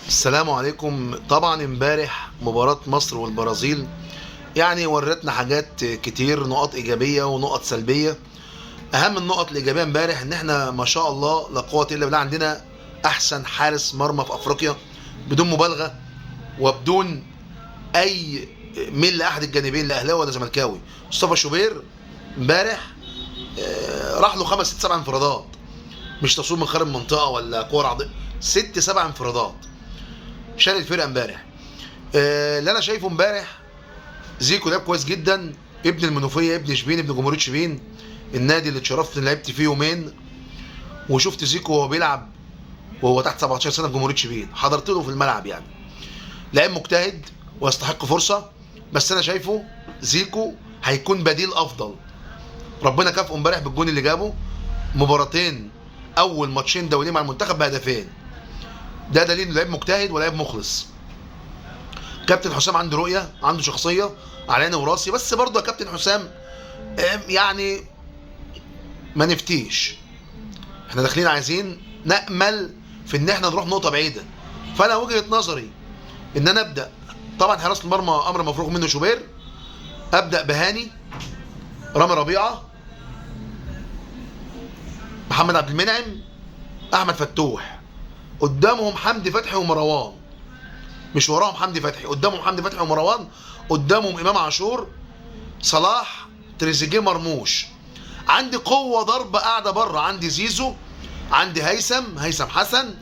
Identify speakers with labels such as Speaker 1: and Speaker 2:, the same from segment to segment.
Speaker 1: السلام عليكم. طبعا امبارح مباراة مصر والبرازيل يعني ورتنا حاجات كتير، نقط ايجابية ونقط سلبية. اهم النقط الايجابية امبارح ان احنا ما شاء الله لا قوة الا بالله عندنا احسن حارس مرمى في افريقيا بدون مبالغة وبدون اي ميل لاحد الجانبين، لا اهلاوي ولا زملكاوي. مصطفى شوبير امبارح راح له 5 6 7 انفرادات، مش تصويب من خارج المنطقة ولا كورة عرضية، 6 7 انفرادات شال الفرقة امبارح. اللي انا شايفه امبارح زيكو لعب كويس جدا، ابن المنوفية، ابن شبين، ابن جمهورية شبين، النادي اللي اتشرفت ان لعبت فيه يومين، وشفت زيكو وهو بيلعب وهو تحت 17 سنة في جمهورية شبين، حضرت له في الملعب. يعني لعيب مجتهد ويستحق فرصة، بس انا شايفه زيكو هيكون بديل افضل. ربنا كافئه امبارح بالجون اللي جابه، مباراتين، اول ماتشين دوليين مع المنتخب بهدفين، ده دليل انه لعيب مجتهد ولاعيب مخلص. كابتن حسام عنده رؤية، عنده شخصية، على عيني وراسي، بس برضه يا كابتن حسام يعني ما نفتيش، احنا داخلين عايزين نامل في ان احنا نروح نقطة بعيدة. فانا وجهه نظري ان انا ابدا، طبعا حراسة المرمى امر مفروغ منه شوبير، ابدا بهاني، رامي ربيعة، محمد عبد المنعم، احمد فتوح، قدامهم حمدي فتحي ومروان، مش وراهم حمدي فتحي، قدامهم حمدي فتحي ومروان، قدامهم امام عاشور، صلاح، تريزيجيه، مرموش. عندي قوة ضربه قاعدة بره، عندي زيزو، عندي هيثم حسن،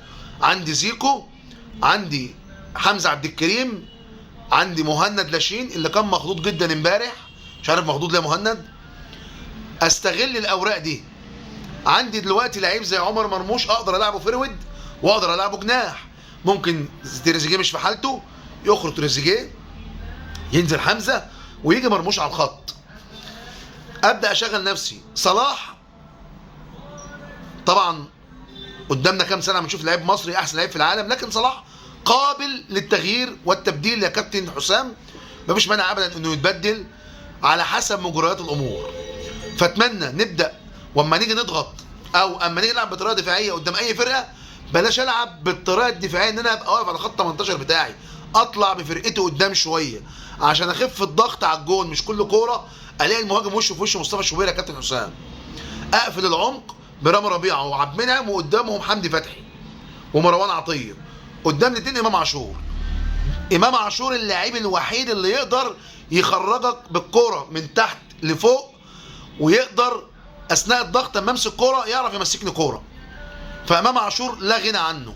Speaker 1: عندي زيكو، عندي حمزة عبد الكريم، عندي مهند لاشين اللي كان مخضوض جدا امبارح، مش عارف مخضوض ليه مهند. استغل الاوراق دي. عندي دلوقتي لعيب زي عمر مرموش اقدر العبه forward واقدر العبه جناح، ممكن تريزيجيه مش في حالته يخرج تريزيجيه، ينزل حمزة ويجي مرموش على الخط. ابدا اشغل نفسي. صلاح طبعا قدامنا كام سنة بنشوف لعيب مصري احسن لعيب في العالم، لكن صلاح قابل للتغيير والتبديل يا كابتن حسام، مفيش مانع ابدا انه يتبدل على حسب مجريات الامور. فاتمنى نبدا واما نيجي نضغط او اما نيجي نلعب بطريقة دفاعية قدام اي فرقه، بلاش العب بالطريقة الدفاعية ان انا ابقى واقف على خط 18 بتاعي، اطلع بفرقتي قدام شوية عشان اخف الضغط على الجون. مش كل كورة الاقي المهاجم وشه في وش مصطفى شوبير يا كابتن حسام. اقفل العمق برامي ربيعة وعبد المنعم، وقدامهم حمدي فتحي ومروان عطية، قدام الاثنين امام عاشور. امام عاشور اللاعب الوحيد اللي يقدر يخرجك بالكورة من تحت لفوق، ويقدر اثناء الضغط اما امسك كورة يعرف يمسكني كورة، فامام عاشور لا غنى عنه.